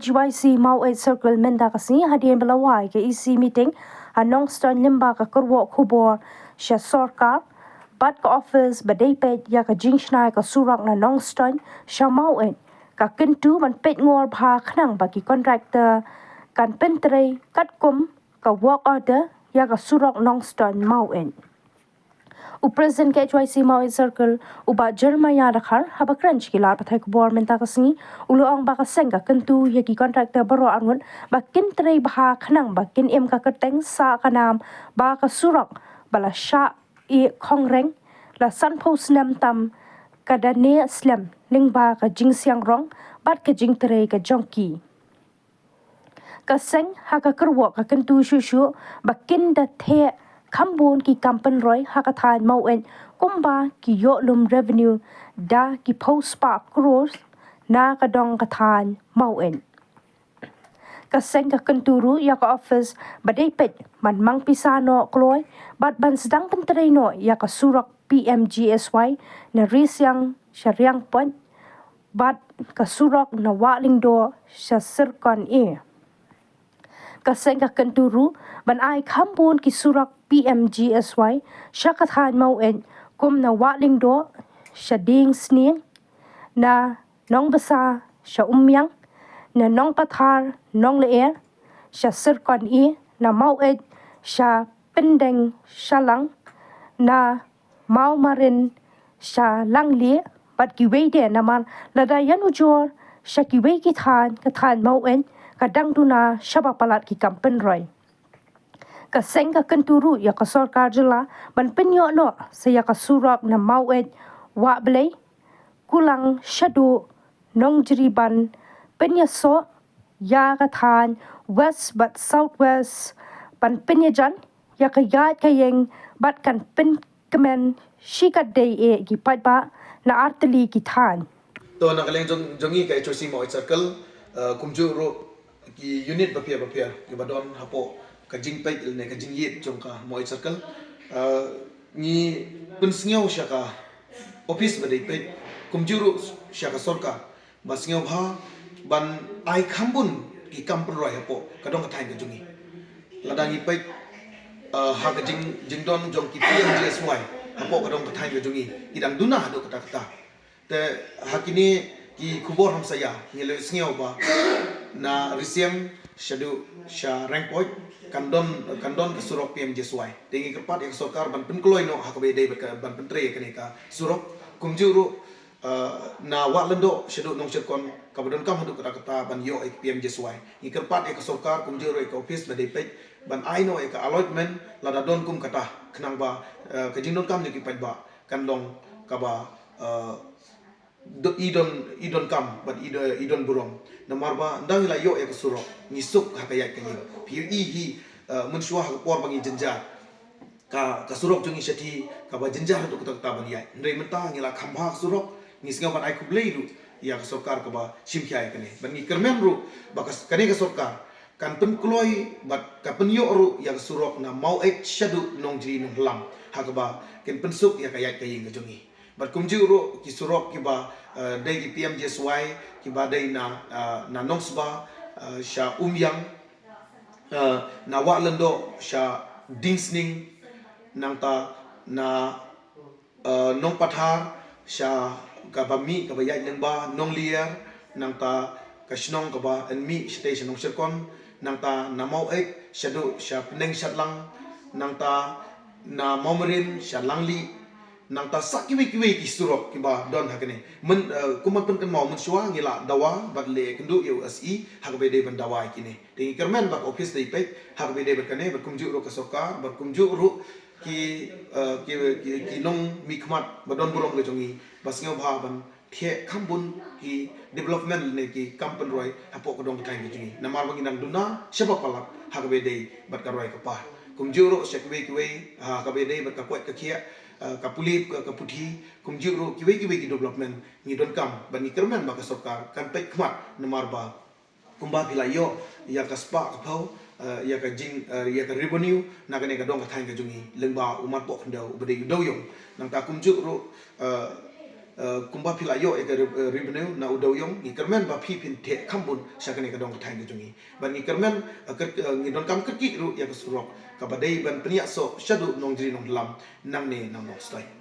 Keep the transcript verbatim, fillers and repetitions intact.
H Y C Maweit Circle mynta ka sngi hadien ba la wai ka E C meeting ha Nongstoiñ lyngba ka kyrwoh khubor sha sorkar bad ka office ba dei peit ïa ka jingshna ïa ka surok na Nongstoiñ sha Maweit. Ka kyntu ban peit ngor bha khnang ba ki contractor kan pyntrei katkum ka work order ïa ka surok Nongstoiñ Maweit. U President K H Y C Maweit Circle, u Bah Jeremiah Dkhar, haba kren sha ki lad pathai khubor mynta ka sngi, u la ong ba ka seng ka kyntu ïa ki contractor baroh arngut ba kin trei bha khnang ba kin im ka kyrteng sah ka nam ba ka surok ba la shah ïeh khongren la sanphew snem tam ka da neh slem lyngba ka jingsiang rong bad ka jingtrei ka jong ki. Ka seng ha ka kyrwoh ka kyntu shuh shuh ba kin da theh kham bun ki kam pynroi ha ka thaiñ Maweit kumba ki ïoh lum revenue da ki phew spah crores na ka dong ka thaiñ Maweit. Ka seng ka kyntu ruh ïa ka office ba dei peit ban mang pisa noh kloi bad ban sdang pyntrei noh ïa ka surok P M G S Y na Risiang sha Riangpoit bad ka surok na Wah Lyngdoh sha Syrkon A. Ka seng ka kyntu ruh ban ai kham bun ki surok P M G S Y sha ka thaiñ Maweit kum na Wah Lyngdoh sha Dieng Snieng, na Nongbasa sha Umïang, na Nongpathar Nonglyer sha Syrkon A, na Maweit sha Pyndeng Shallang, na Mawmarin sha Langlie bad kiwei de, namar lada ïanujor sha kiwei ki thaiñ, ka thaiñ Maweit ka dang duna shaba palat ki kam pynroi. Ka seng ka kyntu ruh ïa ka sorkar jylla ban pynïoh noh sa ïa ka surok na Maweit Wahblei, Kulang Shaduh, Nongjri ban pynïasoh ïa ka thaiñ West bad South West ban pynïajan ïa ka ïaid ka ïeng bad kan pynkmen shikatdei eh ki paidbah na artylli ki thaiñ. To na ka liang jong jong ngi ka H Y C Maweit Circle, eh, kumjuh ruh ki unit bapher bapher kiba don hapoh ka jingpeit lane ka jingïeit jong ka Maweit Circle, eh, ngi pynsngew sha ka office ba dei peit kumjuh ruh sha ka sorkar ba sngewbha ban ai kham bun ki kam pynroi hapoh ka dong ka thaiñ ka jong ngi. Lada ngi peit, eh, ha ka jing jingdon jong ki P M G S Y hapoh ka dong ka thaiñ ka jong ngi, ki dang duna haduh katta katta. Te ha kine ki khubor hamsaïa ngi la sngew ba na Risiang shaduh sha Riangpoit kan don, kan don ka surok P M G S Y. Te ngi kyrpad ïa ka sorkar ban pynkloi noh ha kaba ïadei bad ka ban pyntrei ïa kane ka surok. Kumjuh ruh, eh, na Wah Lyngdoh shaduh Nongshyrkon kaba donkam haduh katta katta ban ïoh ïa ka P M G S Y. Ngi kyrpad ïa ka sorkar kumjuh ruh ïa ka office ba dei peit ban ai noh ïa ka allotment lada don kum kata khnang ba, eh, ka jingdonkam jong ki paidbah kan long kaba, eh, do, i don, i donkam bad i do, i don burom. Namar ba ynda ngi la ïoh ïa ka surok ngi suk ha ka ïaid ka ïeng. Phi ïohi hi, eh, mynshuwa ha ka por ba ngi jynjar, ka, ka surok jong ngi shathie kaba jynjar haduh katta katta ban ïaid. Hynrei mynta ngi la kham bha ka surok, ngi sngew ban ai khublei ruh ïa ka sorkar kaba shim khia ïa kane. Bad ngi kyrmen ruh ba ka, kane ka sorkar kan pynkloi bad ka pynïoh ruh ïa ka surok na Maweit shaduh Nongjri Nonghlam ha kaba kin pynsuk ïa ka ïaid ka ïeng ka jong ngi. Bad kumjuh ruh ki surok kiba, eh, dei ki P M G S Y kiba dei na, eh, na Nongsba, eh, sha Umïang, eh, na Wah Lyngdoh sha Dieng Snieng, nangta na, eh, Nongpathar sha kaba mih kaba ïaid lyngba Nonglyer, nangta ka shnong kaba yn mih shatei sha Nongshyrkon, nangta na Maweit shaduh sha Pyndeng Shallang, nangta na Mawmarin sha Langlie, nangta sa kiwei kiwei ki surok kiba don ha kane. Myn, eh, kum ban pynkynmaw mynshuwa ngi la dawa bad leh kynduh ïa u S E ha kaba ïadei ban dawa ïa kine. Te ngi kyrmen ba ka office dei peit ha kaba ïadei bad kane bad kumjuh ruh ka sorkar bad kumjuh ruh ki, eh, ki, ki, ki nongmihkhmat ba don burom ka jong ngi ba sngewbha ban theh kham bun ki development ne ki kam pynroi hapoh ka dong ka thaiñ ka jong ngi. Namar ba ngi dang duna shaba palat ha kaba ïadei bad ka roi ka par. Kumjuh ruh sha kiwei kiwei ha kaba ïadei bad ka koit ka khiah, eh, ka pule ka, ka puthi, kumjuh ruh kiwei kiwei ki development ngi donkam bad ngi kyrmen ba ka sorkar kan peit khmat namar ba kumba phi la ïoh ïa ka spah ka phew, eh, ïa ka jing, eh, ïa ka revenue na kane ka dong ka thaiñ ka jong ngi lyngba u marpoh khyndew uba dei u dewïong. Nangta kumjuh ruh, eh, Uh, kumba phi la ïoh ïa ka re- uh, revenue na u dewiong, ngi kyrmen ba phi phin theh kham bun sha kane ka dong ka thaiñ ka jong ngi. Bad ngi kyrmen, uh, kyr- uh, ngi donkam kyrkieh ruh ïa ka surok kaba dei ban pynïasoh shaduh Nongjri Nongïalam nangne na u Nongsdai.